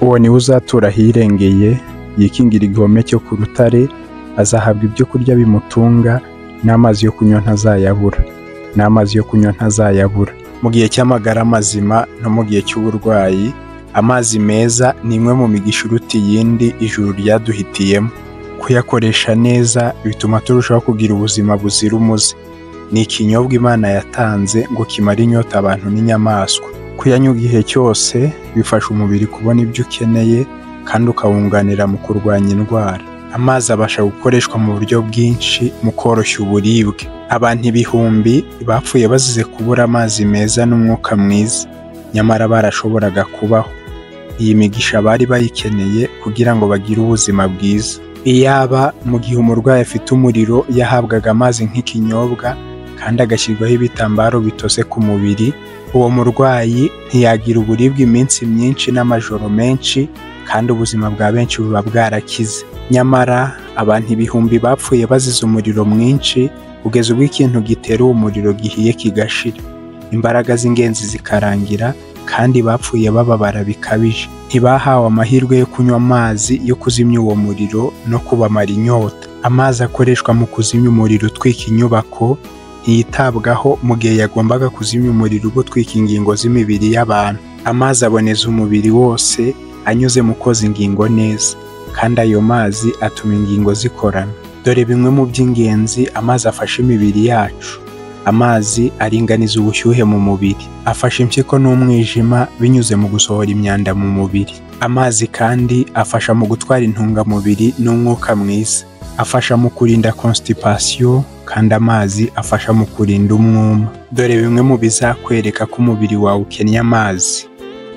Uwo niwe uzatura ahirengeye, yikingira igihome cyo ku rutare, azahabwa ibyo kurya bimutunga, n'amazi yo kunywa ntazayabura. N'amazi yo kunywa ntazayabura. Mu gihe cy'amagara mazima no mu gihe cy'uburwayi, amazi meza ni imwe mu migisha iruta iyindi ijuru ryaduhitiyemo. Kuyakoresha neza bituma turushaho kugira ubuzima buzira umuze. Ni ikinyobwa Imana yatanze ngo kimare inyota abantu n'inyamaswa. Kuyanywa igihe cyose bifasha umubiri kubona ibyo ukeneye kandi ukawunganira mu kurwanya indwara. Amazi abasha gukoreshwa mu buryo bwinshi mu koroshya uburibwe. Abantu ibihumbi bapfuye bazize kubura amazi meza n'umwuka mwiza, nyamara barashoboraga kubaho. Iyi migisha bari bayikeneye kugira ngo bagire ubuzima bwiza. Iyaba mu gihe umurwayi afite umuriro yahabwaga amazi nk'ikinyobwa kandi agashyirwaho ibitambaro bitose ku mubiri, uwo murwayi ntiyagira uburibwe iminsi myinshi n'amajoro menshi, kandi ubuzima bwa benshi buba bwarakize. Nyamara abantu ibihumbi bapfuye bazize umuriro mwinshi, kugeza ubwo ikintu gitera uwo muriro gihiye kigashira, imbaraga z'ingenzi zikarangira, kandi bapfuye bababara bikabije. Ntibahawe amahirwe yo kunywa amazi yo kuzimya uwo muriro no kubamara inyota. Amazi akoreshwa mu kuzimya umuriro utwika inyubako ntiyitabwaho mu gihe yagombaga kuzimya umuriro utwika ingingo z'imibiri y'abantu. Amazi aboneza umubiri wose anyuze mu koza ingingo neza, kandi ayo mazi atuma ingingo zikorana. Dore bimwe mu by'ingenzi amazi afasha imibiri yacu. Amazi aringaniza ubushyuhe mu mubiri, afasha impyiko n'umwijima binyuze mu gusohora imyanda mu mubiri. Amazi kandi afasha mu gutwara intungamubiri n'umwuka mwiza, afasha mu kurinda constipation, kandi amazi afasha mu kurinda umwuma. Dore bimwe mu bizakwereka ko umubiri wawe ukennye amazi.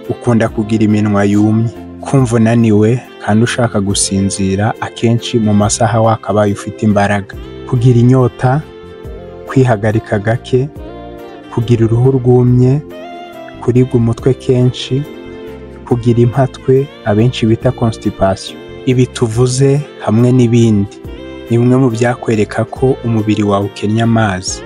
Ukunda kugira iminwa yumye, kumva unaniwe kandi ushaka gusinzira akenshi mu masaha wakabaye ufite imbaraga, kugira inyota, kwihagarika gake, kugira uruhu rwumye, kuribwa umutwe kenshi, kugira impatwe abenshi bita constipation. Ibi tuvuze hamwe n'ibindi ni bimwe mu byakwereka ko umubiri wawe ukennye amazi.